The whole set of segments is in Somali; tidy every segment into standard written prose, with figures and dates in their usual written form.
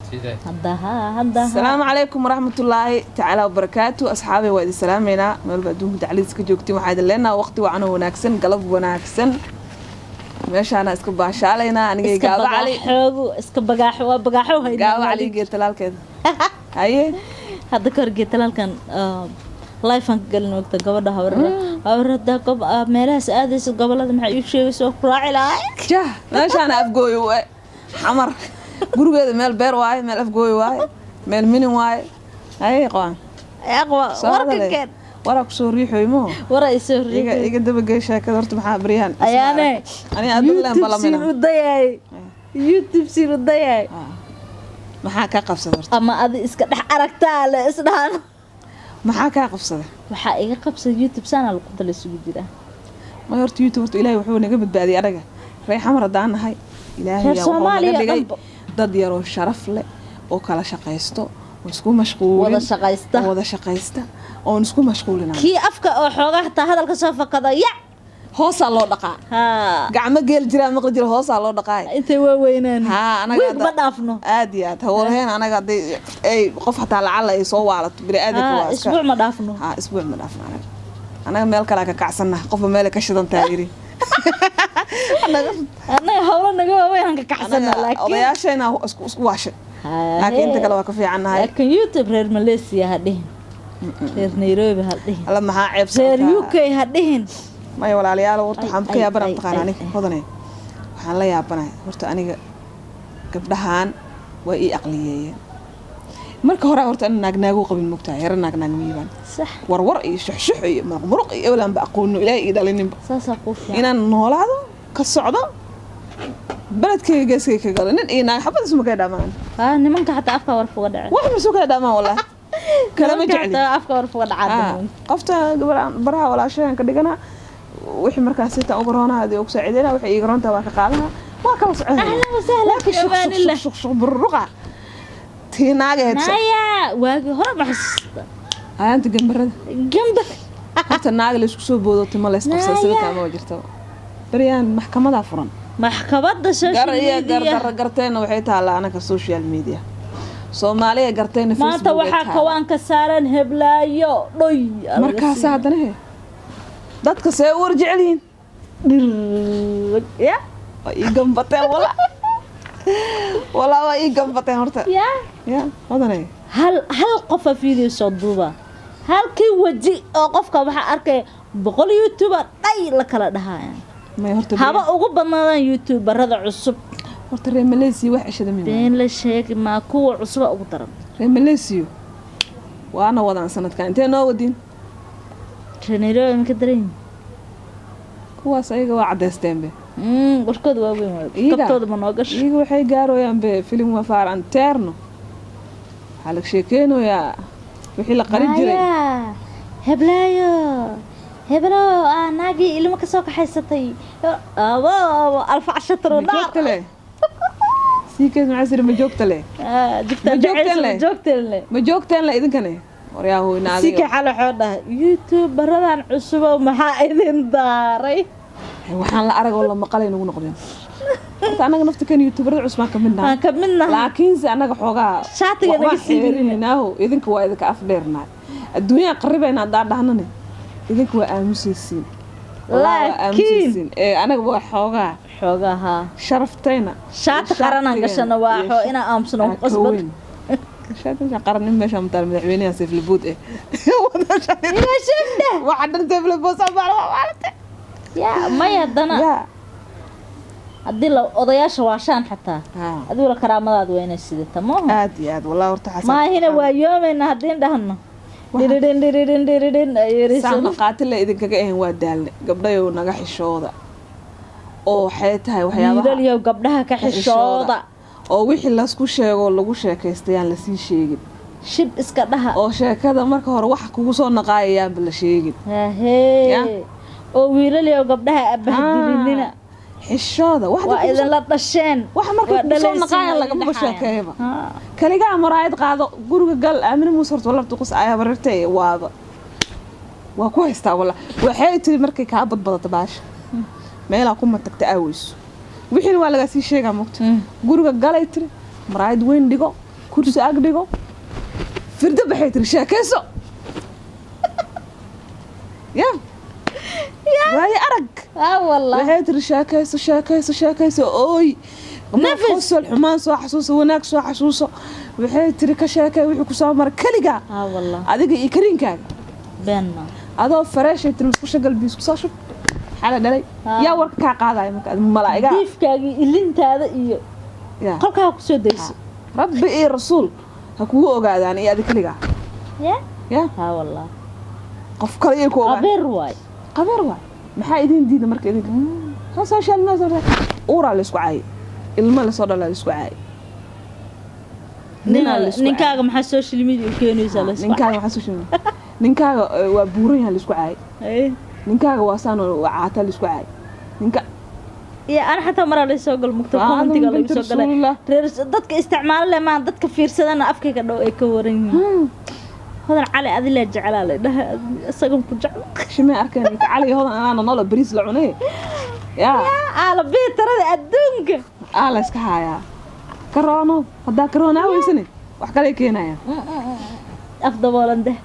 Asalaamu calaykum waraxmatullaahi tacaala wabarakaatu. Asxaabay, waa idin salaameynaa meelba adduunka dacladiis ka joogtiin. Waxaa idin leenaha waqti wacan oo wanaagsan, galab wanaagsan. Meeshaana iska baashaalaynaa anigay Iska Gaaba Cali. Bagaaxoogu iska bagaaxo, waa bagaaxo haynaa. Gaaba Cali, geed talaalkeeda haye. Hadda ka hor geed talaalkan live aan ka galin, ogta gabadha habar habar haddaa gob meelahaas aadaysa, gobolada maxaa ii sheegaysa oo ku raaci lahay. Jah, meeshaana Afgooyo u e Xamar gurigeeda, meel beer waaye, meel Afgooyo waaye, meel minin waaye. Haye qawaan. Aqwa. Soo warka hadale. Keen. Waraa kusoo riixoy moo. Wara isoo Iga riixay. Iga dabagey sheekada horta. Maxaa baryahan Ayaane aniga adduun leen YouTube siin balamina u dayay, YouTube siin u dayay. Maxaa kaa qabsada horta? Ama adi iska dhex aragtaa le isdhahan. Maxaa kaa qabsada? Waxaa iga qabsada YouTube saana luqunta la isugu jiraa. May, horta YouTube horta Ilaahay wuxuu naga badbaadiyay anaga reer Xamar haddaan nahay. Ilaahay Reer yaa wuxuu naga Soomaaliya dhigay dhanba. dad yaroo sharaf leh oo kala shaqaysto oo isku mashquulin. Wada shaqaysta. Oo wada shaqaysta oon isku mashquulin. Kii afka oo xoogaa hataa hadalka soo fakada yac. Hoosaa loo dhaqaa. Haa. Gacmo geel jiraa maqli jira, hoosaa loo dhaqaay. Intay waaweynaan Haa, anaga wiig ma dhaafno. Aad iyo aad hawlaheen anaga hadday ay qof hataa lacala ay soo waalato bini aadamka Haa, waa iska isbuuc ma dhaafno. Haa, isbuuc ma dhaafno. Anaga meel kalaa ka kacsannaha, qofba meelay ka shidantaa yidhi. Annaga hawlo naga waaweyn aan ka kacsana. Anaga laakiin odayaasheena isku waashay, laakiin inta kale waa ka fiicannahay. Laakiin YouTube reer Malaysia ha dhihin, reer Nairobi ha dhihin, Alla, maxaa ceeb reer socotaa. UK ha dhihin. Maya walaalayaal, horta waxaan ka Ay, yaabana ay, mataqaana ay, aniga ay. Hodane, waxaan la yaabanahay horta aniga gabdhahan waa ii aqliyeeyeen. Marka hore horta ana naagnaagu qabin, mogtahay, yara naagnaag miibaan. Sax. Warwar iyo shuxshux iyo muruq muruq iyo ewlaanba aqoono Ilaahay ii dhalininba. Saasaa kuu fiican. Inaan noolaado ka socdo beledkayga geeskayga ka galo, nin iyo naag xabad isuma kala dhaamaan. Haa, nimanka xataa afka warf uga dhacay. Wax ma isu kala dhaamaan, wallahi kalama Nimanka jecli. xataa afka warf uga dhacaa. Qofta gabar baraha walaashahan ka dhigana, wixii markaas sitan uga roonaa hadii ugu saaciideyna, wixii iiga roontaa waa ka qaadana, waa kala soconaya. Ahlan wasahlan. Laakiin Fi amaanillah. Shuq shuq buruqa tii naagaheed. Naya, waagii hore ma xasuusta? Ayaanta gambarada. Gambar. Horta naaga laysku soo boodo, timo lays qabsada Naya. sawirkaa ma jirta. Baryaan maxkamadaa furan. Maxkamadda Gar social iyo media. Gardaro garteenna waxay taallaa anaka social media. Soomaaliya garteenna Maanta Facebook ay waxaa taallaa. kawaanka saaran heblaayo dhoy. Markaasa haddana he dadka see u war jecel yihiin. Dhir ya. Waa ii gambateen, wala walaa waa ii gambateen horta. Ya. Ya wadane. Hal hal qofa video soo duuba, halkii waji oo qofka waxaa arkaya 100 YouTuber dhay la kala dhahaya. May horta Haba ugu badnaadaan YouTuberada cusub. Horta reer Malaysia wax ceshada mi. Been la sheegi maa, kuwa cusuba ugu daran. Reer Malaysia waana wadaan sanadkan, intee noo wadin. Reer Nairobi ma ka daran yihiin? Kuwaas ayaga waa caddaysteen be. Warkooda waa weyn waay. Iyaga? Kabtooda ma noo gasho. Iyaga waxay gaarooyaan be filim waa faar anteerno, waxaa laga sheekeynayaa wixii la qarin jiray. Maya, heblaayo heblo ah naagii ilmo kasoo kaxaysatay abo abo alfa cashataro. Ma joogta leh sii keed maxaa siri, ma joogta leh? Jigta. Ma joogteen leh? Joogteen leh. Ma joogteen leh idinkane waryaahoy? Si naagayo. ka xalo xoo dhahay YouTuberadan cusubow, maxaa idin daaray? Waxaan la arag oo la maqalay nagu noqdeen. Horta annaga nafta kan YouTuberada cusbaan ka mid nahay. Aan ka mid nahay. Laakiinse annaga xoogaa Shaatiga naga waxbaan siibin. xeerinaynaaho. Idinka waa idinka af dheernahay, adduunyaan qaribayna haddaan dhahnane idinka waa aamusaysiin. Wallaahi waa aamusaysiin. Ee anaga waa xoogaa xoogaha sharaftayna. Shaati qaranaan gashana, waa xoo inaan aamusno ku qasban. Shaati qaran meesha mataal madaxweynaha seeflabood eh. Iga shibda. Waxa dhan seeflabood soo baara waa maalinta. Ya maya, haddana ya haddii la odayaasha waashaan xataa, adigula karaamadaada waa inay sidata maaha. Aad iyo aad, wallahi horta xasan Maahina waa yoomayna haddii dhahno dhiridhin dhiridhin dhiridhin ay saan yirisan. Maqaati la idinkaga ahayn waa daalne. Gabdhayow, naga xishooda oo waxay tahay waxyaabaha Wiilal iyo gabdhaha ka xishooda. Oo wixii laysku sheego lagu sheekaystayaan lasii sheegin. Shib iska dhaha. Oo sheekada marka hore waxa kugu soo naqaayayaanba la sheegin. Hahee. Ya. Oo wiilal iyo gabdhaha abahdilinina. Xishooda wax Waa idinla dhasheen. Waxa markay Waa kugu soo dhalaysiin, naqaayaan waa lagamaba idin dhaxayaan. sheekeeyaba. Haa. Kaligaa maraayad qaado, guriga gal. Aamina Muuse horta walabta qus ayaa barirtay waaba waa ku haystaa. Walla waxay tiri markay kaa badbadato baasha meelaa ku matagta aaweyso, wixiina waa lagaa sii sheegaa mogta. Guriga galay tiri, maraayad weyn dhigo. Kursi ag dhigo, firda baxay tiri, sheekayso ya waaye arag. Ah wallah. Waxay tiri sheekayso, sheekayso, sheekayso, ooy. Nafis. Qosol, xumaan soo xasuuso, wanaag soo xasuuso. Waxay tiri ka sheekay wixii ku soo maray keligaa, ah wallah, adiga iyo kariinkaaga. Been ma. Adoo fareeshay tiri musqusha galbiis kusoo shub, maxaa la dhalay? Yaa warka kaa qaadaya marka malaa'igaa? Diifkaaga, ilintaada iyo ya qolkaa ku soo dayso. Rabbi iyo rasuul ha kugu ogaadaan iyo adiga keligaa. Ya. Ya. Ha wallah. Qof kale iyo ku ogaan. Qabeer waay. Qabeer waay. Maxaa idin diida marka idinka ha social media? Uuraa la isku caayay, ilmo lasoo dhalaa la isku caayay, ninaa la isku caayay. Ninkaaga maxaa social media u keenaysaa la isku? Ninkaaga maxaa social media? Ninkaaga waa buuran yahay la isku caayay. Ninkaaga waa saan oo waa caata la isku caayay ninka. Iyo ana xataa maraa la soo gal mugta. Waa commentiga Adam lagu binti soo galay. Rasuulillah. Reer dadka isticmaalo leh maan, dadka fiirsadana afkayga dhow ay ka waran yihiin. Hodan Cali adilaa jeclaa la dhahay, isagan ku jeclo. Shimay arkeen Cali Hodan anaana noola bariis la cunay ya. Aala biitarada adduunka. Aa la iska haayaa karoono, haddaa karoonaa weysane wax kale keenaya. Af daboolan deh.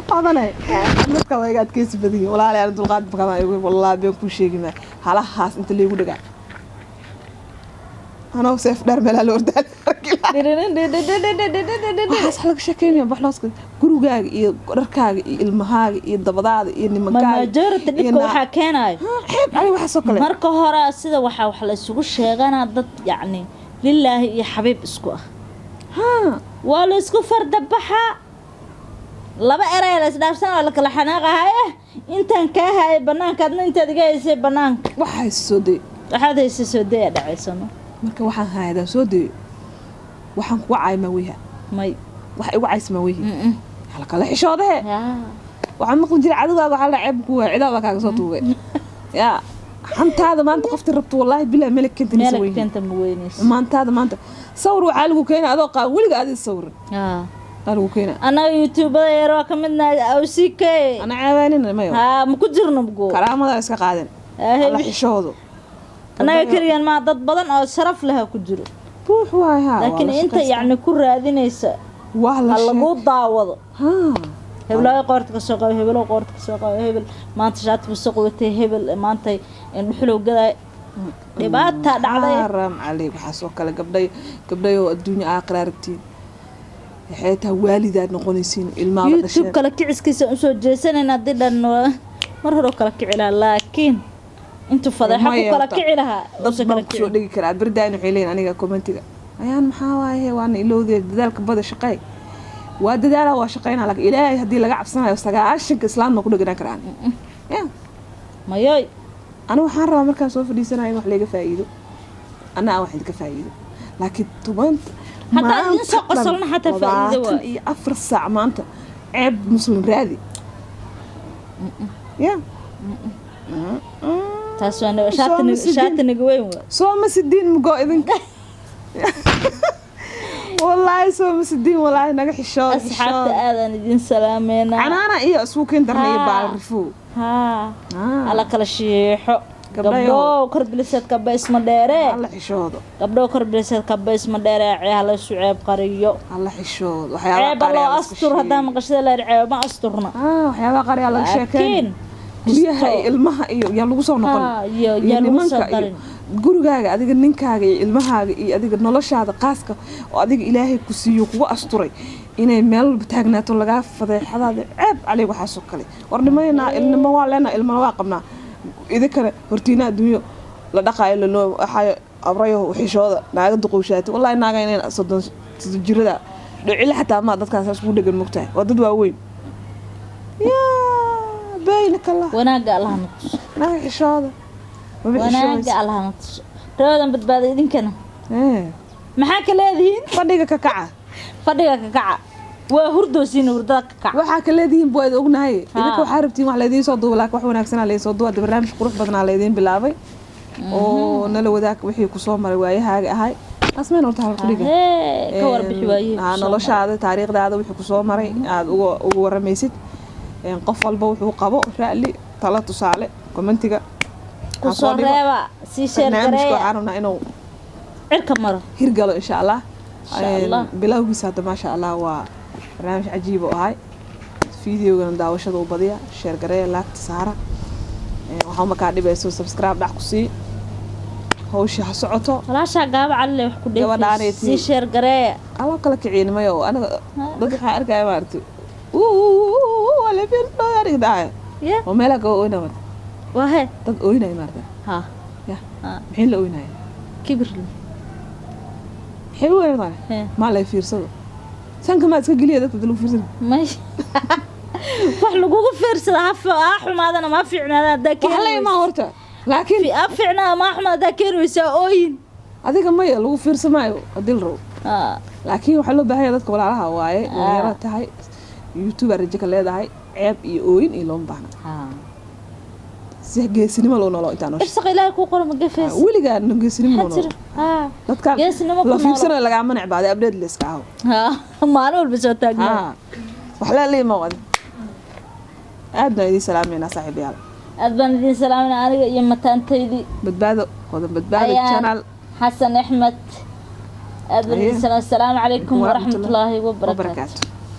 Hodane dadka waa iga adkeysi badan yihiin walaalahay. Aan dulqaad bakama igu, wallaahi been kuu sheegi maa. Halahaas inta laygu dhagaa anoo seef dheer meelaa la ordaa. Waxaas laga sheekeynaya baxlooska gurigaaga iyo dharkaaga iyo ilmahaaga iyo dabadaada iyo nimankaaga. Majority iyo dhibka waxaa keenayo ceeb cali waxaasoo kale. Marka hore sida waxaa wax la isugu sheeganaa dad yacni lilaahi iyo xabiib isku ah. Waa la isku fardabaxaa, laba erey la isdhaafsan oo la kala xanaaqahaye. Intaan kaa hayay banaanka, adna intaad iga haysay banaanka. Waxaa soo day. Waxaad haysay soo daya dhacaysano. Marka waxaan hayadaa soo dayo, waxaan kuga caay maa weyha? May. Wax igu cays maa weyhi? Mm-mm. Hala kala xishoodahe. Waxaan maqli jiray cadowgaaga waxaa la ceeb kuwa cidaada kaaga soo tuugay yaa xantaada maanta qofti rabto, wallaahi bilaa meelak kentanisa meela weyhi. keenta ma weynayso. Maantaada maanta sawir waxaa lagu keenay adoo qaa weliga adii sawirin aa lagu keenaa. Annaga youtubada yar waa ka midnahay awck. Ana ceebaanina mayo. Haa, ma ku jirno go. Karaamadaa iska qaadeen, alla xishoodo. Annaga keliyan maa, dad badan oo sharaf leh ha ku jiro. Buux waay haa, waa laakiin la inta shaqaystaa. Yacni ku raadinaysa waa la ha lagu daawado. Hebelaayo qoorta ka soo qabo, hebelow qoorta ka soo qabo, hebel maanta shaati buu soo qabatay, hebel maanta indhuxulow gadaay, dhibaataa dhacday. Xaaraam caleyk waxaas oo kale. Gabdhay, gabdhayoo adduunya aakhira aragtiin, waxay tahay waalidaad noqonaysiin, ilmaaba YouTube dhasheen. Kala kiciskiisa usoo jeesanayna haddii dhan mar hore kala kici lahaa, laakiin intuu fadeexo ku Maya kala horta, kici lahaa dad uusan baan kala kusoo kicin. dhigi karaa berdaan. Waxay leeyihin aniga commentiga ayaan maxaa waaye, waana ilowdee dadaalka bada shaqey. Waa dadaala, waa shaqeynaa, laakiin ilaahay haddii laga cabsanayo 90-ka islaamna ku dheganaan karaan ya. Mayoy. Aniga waxaan rabaa markaan soo fadhiisanayo in wax layga faa'iido, anna aan wax idinka faa'iido, laakiin toban Haddaa idin soo qosolna xataa faa'iido waay. 24 saac maanta ceeb muslim raadi ya. Taas waa Soo shaati shaatiniga weyn waa. Soo ma sidiin mugo idinka, wallaahi soo ma sidiin, wallaahi naga xishood. Asxaabta xishood. Aadaan idin salaameynaa. Canaana iyo isku keen darna iyo Haa. baalrifow. Haa, alla kala shiixo. Gabdhayow. Gabdhow kor biliseed kaba isma dheere. Alla xishoodo. Gabdhow kor biliseed kaba isma dheere, hala isu ceeb qariyo. Alla xishoodo, waxyaabaha ceeba qaar loo ayaa la iska astur haddaa sheegay. Maqashada la ceeba ma asturna. Waxyaabaha qaar ayaa laga sheekeyn. Laakiin Guryaha iyo ilmaha iyo yaa lagu soo noqon Haa, iyo iyo yaa lagu soo nimanka iyo darin. Gurigaaga, adiga ninkaaga iyo ilmahaaga iyo adiga noloshaada qaaska oo adiga ilaahay ku siiyo kugu asturay inay meel walba taagnaato lagaa fadeexadaada, ceeb caleyg waxaasoo kale. War nimanaa ilnimo waa leenaa, ilmana waa qabnaa, idinkana hortiina adduunyo la dhaqaayo lanoo waxaayo abrayo xishooda naaga duqowshaatay. Wallahi naaga inay 30 30 jirada dhicile xataa maa dadkaas iskugu dhegan mogtahay, waa dad waaweyn yaa baynaka lah. Wanaagga allaha na tuso. Naaga xishooda maba Wanaagga xishoodaysa. Allaha na tuso, rawadan badbaada idinkana. Maxaa ka leedihiin? Fadhiga ka kaca. Fadhiga ka kaca, waa hurdoosiina, hurdada ka kaca. Waxaa ka leedihiin bu waad ognahay. Idinka waxaa rabtiin wax laydiin soo duuba, laakiin wax wanaagsanaa laydiin soo duuba. Hadda barnaamij qurux badanaa laydiin bilaabay oo nala wadaag wixii kusoo maray waayahaaga ahay asmeen horta halku dhiga. Hee, ka warbixi waayihii kusoo maray. Noloshaada, taariikhdaada wixii kusoo maray aad uga waramaysid. Qof walba wuxuu qabo ra'li, talo, tusaale commentiga ha kusoo soo dhigo. Reeba, sii share Barnaamijka gareeya. Waxaan rabnaa inuu Cirka maro. Hirgalo insha Allah. Insha Allah. Bilowgiisa hadda maasha Allah waa barnaamij cajiib u ahay. Videogana daawashada u badiya, share gareeya, laagta saara. Waxaa makaa dhibayso subscribe dhac ku sii, hawshii ha socoto. Walaashaa gaaba calile wax ku Gabadhaanay dheefayso, sii share gareeya. Alla kala kiciinimayo aniga. Dad waxaa arkaya maaragtay alefiirsanayo dhahay ya oo meelaha kaba ooynaya maaragtay. Waa he. Dad ooynaya maaragtay. Ha. Ya. Ha. Maxay la ooynaya? Kibir. Maxay u ooynaya? He. Maa la fiirsado sanka maa iska geliya dadka lagu fiirsado. May, wax lagugu fiirsada ha ha xumaadana ma fiicnaada haddaa wax la keeni imaa horta laakiin ha fiicnaada ma xumaada haddaa keeni weysaa ooyin. Adiga maya, lagu fiirsamaayo haddii la rabo. Ha. Laakiin waxaa loo baahan yahay dadka walaalaha waaye, dhalinyarada tahay, YouTube aa rajo ka leedahay, ceeb iyo ooyin iyo looma baahna. Ha. Si geesinimo loo noolo intaan noosha. Irsaqa Ilaahay kuu qoro ma gafeys. Weligaa geesinimo loo maxaa jira? noolo. Ha. Dadkan Geesinimo ku la noolo. fiirsanayo lagaama necbaaday, update la iska aho. Ha, maalin walba soo taagnaa. Ha, wax la leeyahay ma wadi. Aad baan idiin salaameynaa saaxiibayaal. Aad baan idiin salaaminaa aniga iyo mataantaydii. Badbaado Hodan Badbaado Ayaan channel. Xasan Axmed, aad baan idiin Aye. salaam. Asalaamu calaykum waraxmatullaahi wabarakaatu. Wabarakaatu.